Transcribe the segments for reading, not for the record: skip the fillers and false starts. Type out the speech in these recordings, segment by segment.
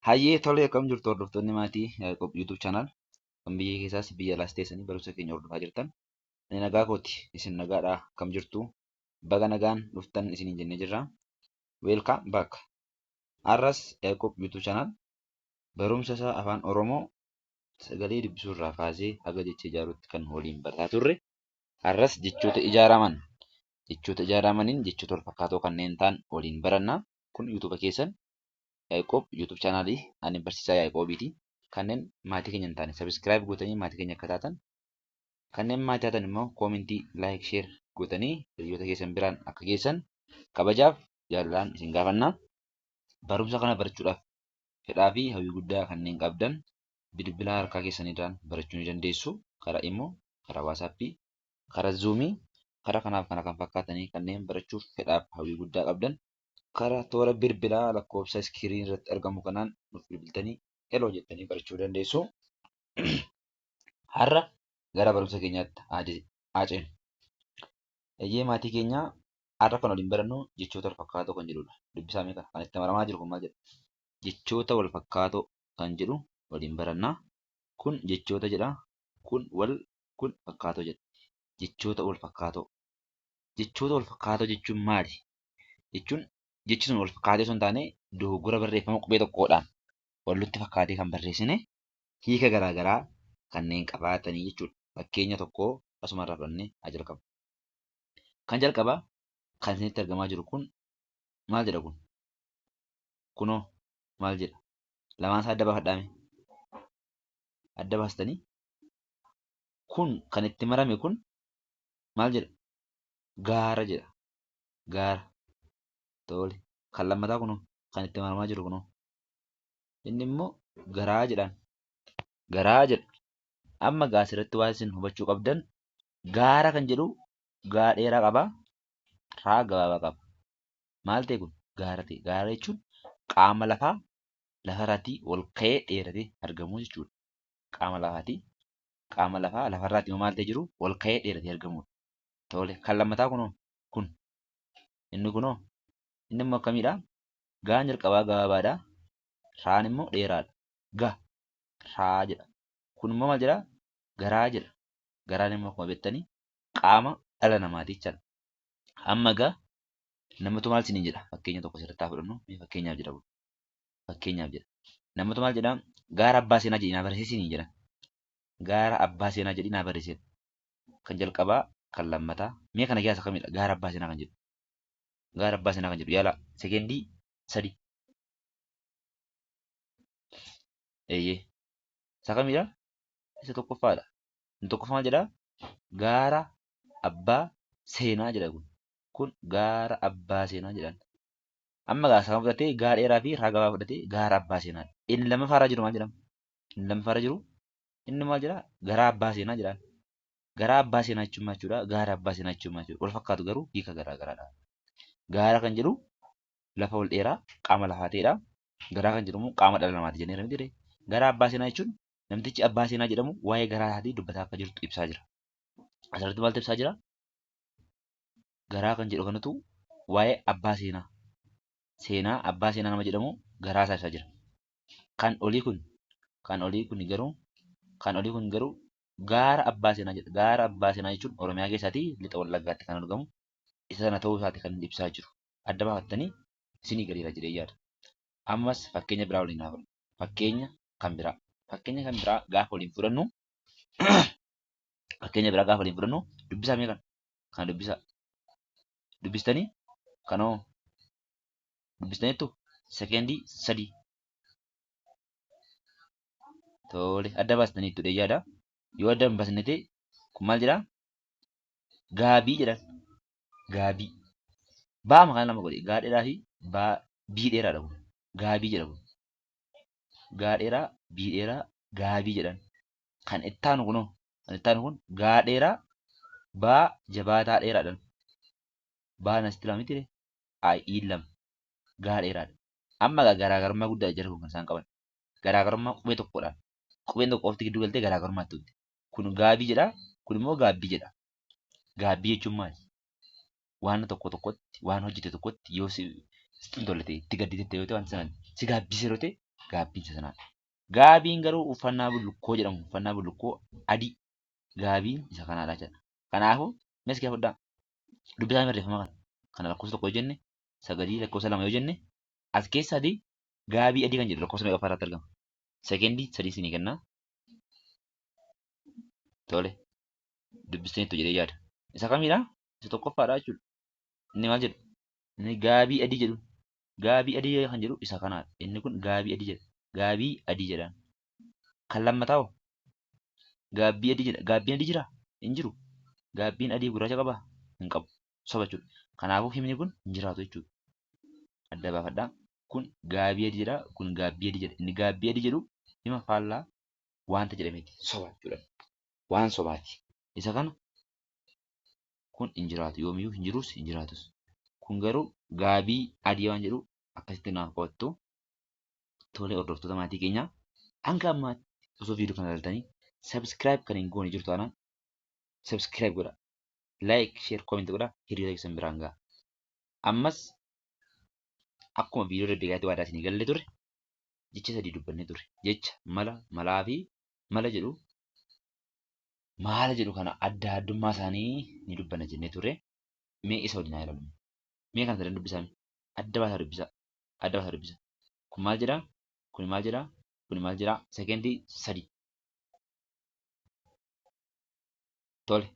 Hayyee tolee, akkam jirtu hordoftoonni maatii Yaaqoob YouTube channel kan biyya keessaas biyya alaas teessanii barumsa keenya hordofaa jirtan. Ani nagaa kooti, isin nagaadhaa? Akkam jirtu? Baga nagaan dhuftan isiniin jennee jirra. Welcome back. Har'as Yaaqoob YouTube channel barumsa isaa afaan Oromoo sagalee dubbisuu irraa kaasee haga jecha ijaaruutti kan waliin barataa turre. Har'as jechoota ijaaraman jechoota ijaaramaniin jechoota wal fakkaatoo kanneen ta'an waliin baranna. Kun YouTube keessan Yaaqoob YouTube channel, ani barsiisaa Yaaqoobiiti. Kanneen maatii keenya hin taane subscribe gootanii maatii keenya akka taatan, kanneen maatii taatan immoo koomentii, like, share gootanii hiriyoota keessan biraan akka geessan kabajaaf jaalalaan isin gaafanna. Barumsa kana barachuudhaaf fedhaa fi hawwii guddaa kanneen qabdan bilbila harkaa keessaniirraan barachuu ni dandeessu. Karaa Imo, karaa WhatsApp, karaa Zoom, karaa kanaaf kana kan fakkaatanii kanneen barachuuf fedhaaf hawwii guddaa qabdan karaa toora bilbilaa lakkoofsa iskiriin irratti argamu kanaan nuuf bilbiltanii heloo jettanii barachuu dandeessu. Har'a gara barumsa keenyaatti haa ceenu. Eeyyee maatii keenya, har'a kan waliin barannu jechoota wal fakkaatoo kan jedhudha. Dubbisaa meeqa kan itti maramaa jiru kun maal jedha? Jechoota wal fakkaatoo kan jedhu waliin baranna. Kun jechoota jedha. Kun wal, kun fakkaatoo jedha. Jechoota wal fakkaatoo. Jechoota wal fakkaatoo jechuun maali? Jechuun jechi sun wal fakkaatee osoo hin taane dogoggora barreeffama qubee tokkoodhaan wal nutti fakkaatee kan barreessine hiika garaa garaa kanneen qabaatanii jechuudha. Fakkeenya tokko asuma irraa fudhannee haa jalqabnu. Kan jalqabaa kan isinitti argamaa jiru kun maal jedha kun? Kunoo maal jedha? Lamaan isaa adda baafadhaa mee. Adda baastanii kun kan itti marame kun maal jedha? Gaara jedha. Gaara. Tole. Kan lammataa kunoo kan itti maramaa jiru kunoo. Inni immoo garaa jedhaan. Garaa jedha. Amma gaa asirratti waan isin hubachuu qabdan, gaara kan jedhu gaa dheeraa qaba. Raa gabaabaa qaba. Maal ta'e kun? Gaara ta'e. Gaara jechuun qaama lafaa lafarraatii ol ka'ee dheeratee argamu jechuudha. Qaama lafaatii qaama lafaa lafarraatii immoo maal ta'e jiru ol ka'ee dheeratee argamudha. Tole, kan lammataa kunoo kun inni kunoo inni immoo akkamiidha? Gaan jalqabaa gabaabaadha. Raan immoo dheeraadha. Ga raa jedha. Kun immoo maal jedha? Garaa jedha. Garaan immoo akkuma beektanii qaama dhala namaati jechaadha. Amma egaa namatu maal isiniin jedha? Fakkeenya tokko asirratti haa fudhannu. Mee fakkeenyaaf jedha kun. Fakkeenyaaf jedha. Namatu maal jedha? Gaara abbaa seenaa jedhii naa barreessi isiniin jedha. Gaara abbaa seenaa jedhii naa barreessi. Kan jalqabaa, kan lammataa. Mee kana keessa kamidha? Gaara abbaa seenaa kan jedhu. Gaara abbaa seenaa kan jedhu. Yaalaa. Sekendii 3. Eeyyee. Isa kamidha? Isa tokkoffaadha. Inni tokkoffaa maal jedhaa? Gaara abbaa seenaa jedha kun. Kun gaara abbaa seenaa jedhan. Amma gaa sama fudhatee gaa dheeraa fi raa gabaabaa fudhatee gaara abbaa seenaa. Inni lammaffaa irra jiru maal jedhama? Inni lammaffaa irra jiru inni maal jedhaa? Garaa abbaa seenaa jedhaan. Garaa abbaa seenaa jechuun maal jechuudha? Gaara abbaa seenaa jechuun maal jechuudha? Wal fakkaatu garuu hiika garaa garaadha. Gaara kan jedhu lafa ol dheeraa qaama lafaa ta'edha. Garaa kan jedhu immoo qaama dhala namaati jennee miti ree. Garaa abbaa seenaa jechuun namtichi abbaa seenaa jedhamu waa'ee garaa isaatii dubbataa akka jirtu ibsaa jira. Asirratti maaltu ibsaa jira? Garaa kan jedhu kanatu waa'ee abbaa seenaa. Seenaa abbaa seenaa nama jedhamu garaa isaa ibsaa jira. Kan olii kun kan olii kun garuu kan olii kun garuu gaara abbaa seenaa jedha. Gaara abbaa seenaa jechuun Oromiyaa keessaatii lixa Wallaggaatti kan argamu isa sana ta'uu isaati kan inni ibsaa jiru. Adda baafattanii isinii galeera jedhee yaada. Ammas fakkeenya biraa waliin haa fudhannu. Fakkeenya kan biraa. Fakkeenya kan biraa gaafa waliin fudhannu fakkeenya biraa gaafa waliin fudhannu dubbisaa mee kana. Kana dubbisaa. Dubbistanii kanoo dubbistaniittu sekendii 3. Tole, adda baastaniittu jedhee yaada. Yoo adda hin baasne ta'e kun maal jedhaa? Gaabii jedhan. Gaabii. Baama kana lama godhe. Gaa dheeraa fi baa bii dheeraadha kun. Gaabii jedha kun. Gaa dheeraa, bii dheeraa, gaabii jedhan. Kan ittaanu kunoo. Kan ittaanu kun gaa dheeraa, baa jabaataa dheeraadhaan. Baan asitti lama miti I iin lama. Gaa dheeraadha. Amma egaa garaagarummaa guddaa jara kun kan isaan qaban. Garaagarummaa qubee tokkodhaan. Qubeen tokko qofti gidduu galtee garaagarummaa itti uumte. Kun gaabii jedha. Kun immoo gaabbii jedha. Gaabbii jechuun maali? Waan tokko tokkotti, waan hojjete tokkotti yoo si sitti hin tolle ta'e, itti gaddite yoo ta'e, wanta sana si gaabbise yeroo ta'e Gaabbiin isa sanaadha. Gaabiin garuu uffannaa bullukkoo jedhamu uffannaa bullukkoo adii gaabiin isa kanaadha jechuudha. Kanaafuu mee as fudhaa. Dubbisaa barreeffama kana. Kana lakkoofsa tokko yoo jenne sagalii lakkoofsa lama yoo jenne as keessaatii gaabii adii kan jedhu lakkoofsa meeqaffaa irratti argama? Sekendii sadii isinii kennaa. Tole. Dubbistaniittu jedhee yaada. Isa kamidha? Isa tokkoffaadha jechuudha. Inni maal jedhu? Inni gaabii adii jedhu. Gaabii adii kan jedhu isa kanaadha. Inni kun gaabii adii jedha. Gaabii adii jedhaan. Kan lammataa hoo? Gaabbii adii jedha. Gaabbiin adii jiraa? Hin jiru. Gaabbiin adii gurraacha qabaa? Hin qabu. Soba jechuudha. Kanaafuu himni kun hin jiraatu jechuudha. Adda baafadhaa. Kun gaabii adii jedha. Kun gaabbii adii jedha. Inni gaabbii adii jedhu hima faallaa waanta jedhameeti. Soba jechuudha. Waan sobaati. Isa kana kun hin jiraatu. Yoomiyyuu hin jirus hin jiraatus. Kun garuu gaabii adii waan jedhu akkasitti naaf qabattu. Tole hordoftoota maatii keenyaa hanga ammaatti osoo viidiyoo kana ilaaltanii subscribe kan hin goone jirtu taanaan subscribe godhaa. Like, share, comment godhaa hiriyoota keessan biraan gahaa. Ammas akkuma viidiyoo darbe keessatti waadaa isinii galle ture jecha sadii dubbannee ture. Jecha mala, malaa fi mala jedhu maala jedhu kana adda addummaa isaanii ni dubbanna jennee turre. Mee isa waliin haa ilaallu. Mee kana sadan dubbisaa. Adda baasaa dubbisaa. Adda baasaa dubbisaa. Kun maal jedhaa? Kun maal jedhaa? Kun maal jedhaa? Sekendii sadii. Tole.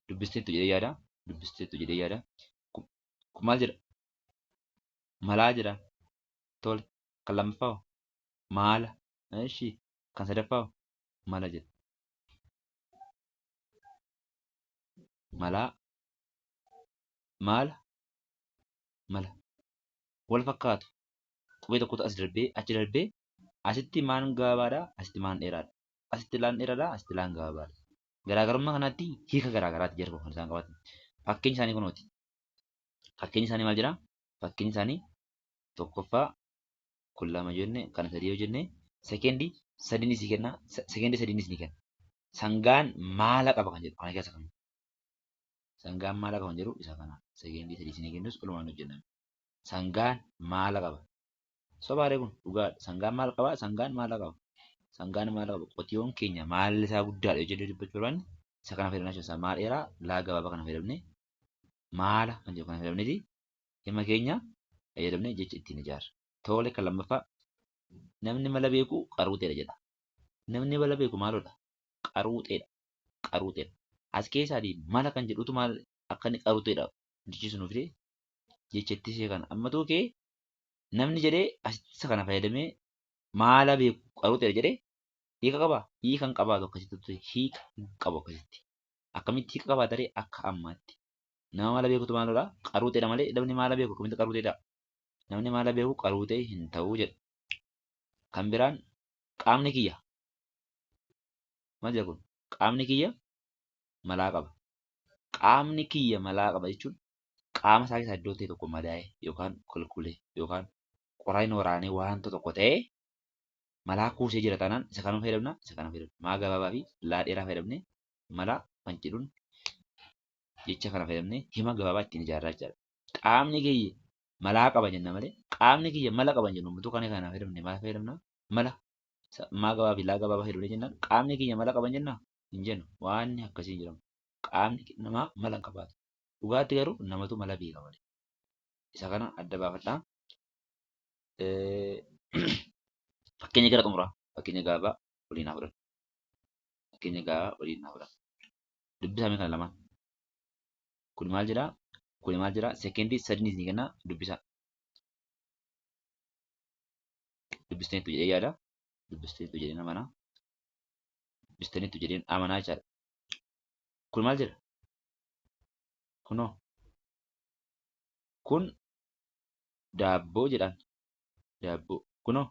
Dubbisteettu jedhee yaada. Dubbisteettu jedhee yaada. Kun maal jedha? Malaa jedha. Tole. Kan lammaffaa hoo? Maala. Eshi. Kan sadaffaa hoo? Mala jedha. Malaa. Maala. Mala. Wal fakkaatu. Qubee tokkotu as darbee achi darbee asitti maan gabaabaadha asitti maan dheeraadha. Asitti laan dheeraadha asitti laan gabaabaadha. Garaagarummaa kanaatti hiika garaagaraati jarri kun kan isaan qabaatan. Fakkeenyi isaanii kunooti. Fakkeenyi isaanii maal jedhaa? Fakkeenyi isaanii tokkoffaa kun lama jenne kana sadii yoo jenne sekeendii sadiin isii kenna sekeendii sadiin isinii kenna. Sangaan maala qaba kan jedhu kana keessa kan sangaan maala qaba kan jedhu isa kana sekeendii sadii isinii kennus olumaan hojjenna. Sangaan maala qaba. Sobaaree kun dhugaadha. Sangaan maal qaba? Sangaan maala qaba. Sangaan maala qaba. Qotiyoon keenya maalli isaa guddaadha yoo jennee dubbachuu barbaanne isa kana fayyadamna jechuudha. Maal dheeraa laa gabaabaa kana fayyadamnee maala kan jedhu kana fayyadamneeti hima keenya fayyadamnee jecha ittiin ijaarra. Tole kan lammaffaa namni mala beeku qaruuteedha jedha. Namni mala beeku maalodha? Qaruuteedha. Qaruuteedha. As keessaatii mala kan jedhutu maal akka inni qaruuteedha jechiisu nuuf fide jecha itti ishee kana. Ammatuu kee namni jedhee asitti isa kana fayyadamee maala beeku qaruuteedha jedhee hiika qabaa? Hiika hin qabaatu akkasitti hiika hin qabu akkasitti. Akkamitti hiika qabaata ree akka ammaatti. Nama mala beekutu maalodha? Qaruuteedha malee namni maala beeku akkamitti qaruutee ta'a? Namni maala beeku qaruutee hin ta'u jedha. Kan biraan qaamni kiyya. Maal jedha kun? Qaamni kiyya malaa qaba. Qaamni kiyya malaa qaba jechuun qaama isaa keessaa iddoo ta'e tokko madaa'e yookaan kulkulee yookaan qoraan waraanee waanta tokko ta'ee malaa kuusee jira taanaan isa kana fayyadamna isa kana fayyadamna. Maa gabaabaa fi laa dheeraa fayyadamnee malaa kan jedhuun jecha kana fayyadamnee hima gabaabaa ittiin ijaarraa jechaadha. Qaamni kiyya malaa qaba jenna malee qaamni kiyya mala qaba jennu utuu kana kana fayyadamne maal fayyadamna? Mala maa gabaabaa fi laa gabaabaa fayyadamnee jennaan qaamni kiyya mala qaba jennaa hin jennu waan akkasii hin jedhamu. Qaamni namaa mala hin qabaatu. Dhugaatti garuu namatu mala beeka malee. Isa kana adda baafadhaa. Fakkeenya gara xumuraa fakkeenya gabaabaa waliin haa fudhannu. Fakkeenya gabaabaa waliin haa fudhannu. Dubbisaa mee kana lamaan. Kun maal jedhaa? Kun maal jedhaa? Sekeendii sadiin isinii kennaa dubbisaa. Dubbistaniittu jedhee yaada. Dubbistaniittu jedheen amanaa. Dubbistaniittu jedheen amanaa jechaadha. Kun maal jedha? Kunoo. Kun daabboo jedhaan. Daabboo. Kunoo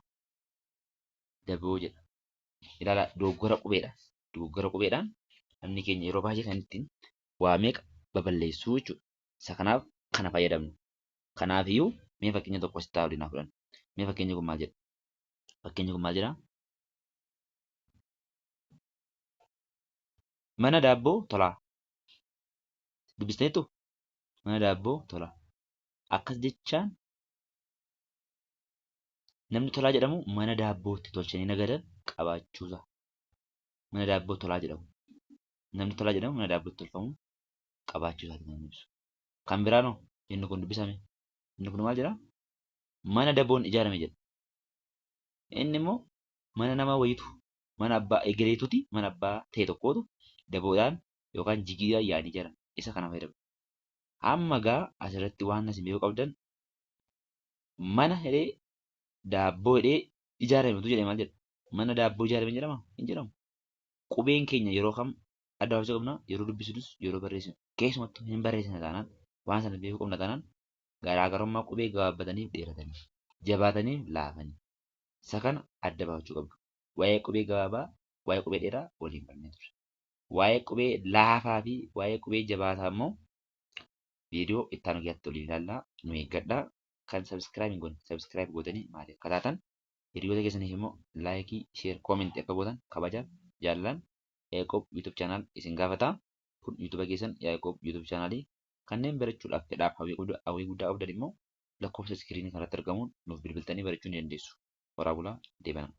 daboo jedha. Ilaalaa dogoggora qubeedhaan. Dogoggora qubeedhaan namni keenya yeroo baay'ee kan ittiin waa meeqa baballeessuu jechuudha. Isa kanaaf kana fayyadamna. Kanaafiyyuu mee fakkeenya tokko asitti haa waliin haa fudhannu. Mee fakkeenyi kun maal jedha? Fakkeenyi kun maal jedha? Mana daabboo tolaa. Dubbistaniittuu? Mana daabboo tolaa. Akkas jechaan Namni Tolaa jedhamu mana daabboo itti tolchanii nagadan qabaachuusaa. Mana daabboo Tolaa jedhamu. Namni Tolaa jedhamu mana daabboo itti tolfamu qabaachuu isaati kan inni ibsu. Kan biraan hoo inni kun dubbisame. Inni kun maal jedhaa? Mana daboon ijaarame jedha. Inni immoo mana nama wayiitu mana abbaa egereetuuti mana abbaa ta'e tokkootu daboodhaan yookaan jigiidhaan yaa'anii ijaaran. Isa kana fayyadamu. Amma gaa asirratti waan isin beekuu qabdan mana jedhee daabboo jedhee ijaarame utuu jedhee maal jedha? Mana daabboo ijaarame jedhama? Hin jedhamu. Qubeen keenya yeroo kam adda baafachuu qabna? Yeroo dubbisnus yeroo barreessinu. Keessumattuu hin barreessina taanaan waan sana beekuu qabna taanaan garaagarummaa qubee gabaabbataniif dheeratanii, jabaataniif laafanii. Isa kana adda baafachuu qabdu. Waa'ee qubee gabaabaa, waa'ee qubee dheeraa waliin barnee turre. Waa'ee qubee laafaa fi waa'ee qubee jabaataa immoo viidiyoo itti aanu keessatti waliin ilaallaa nu eeggadhaa. Kan subscribe hin goone subscribe gootanii maatii akka taatan hiriyoota keessaniif immoo laayikii, sheer, koomentii akka gootan kabajaan jaalalaan Yaaqoob YouTube channel isin gaafata. Kun YouTube keessan Yaaqoob YouTube channel kanneen barachuudhaaf fedhaaf hawwii guddaa qabdan immoo lakkoofsa iskiriinii kanarratti argamuun nuuf bilbiltanii barachuu ni dandeessu. Horaa bulaa deebanaa.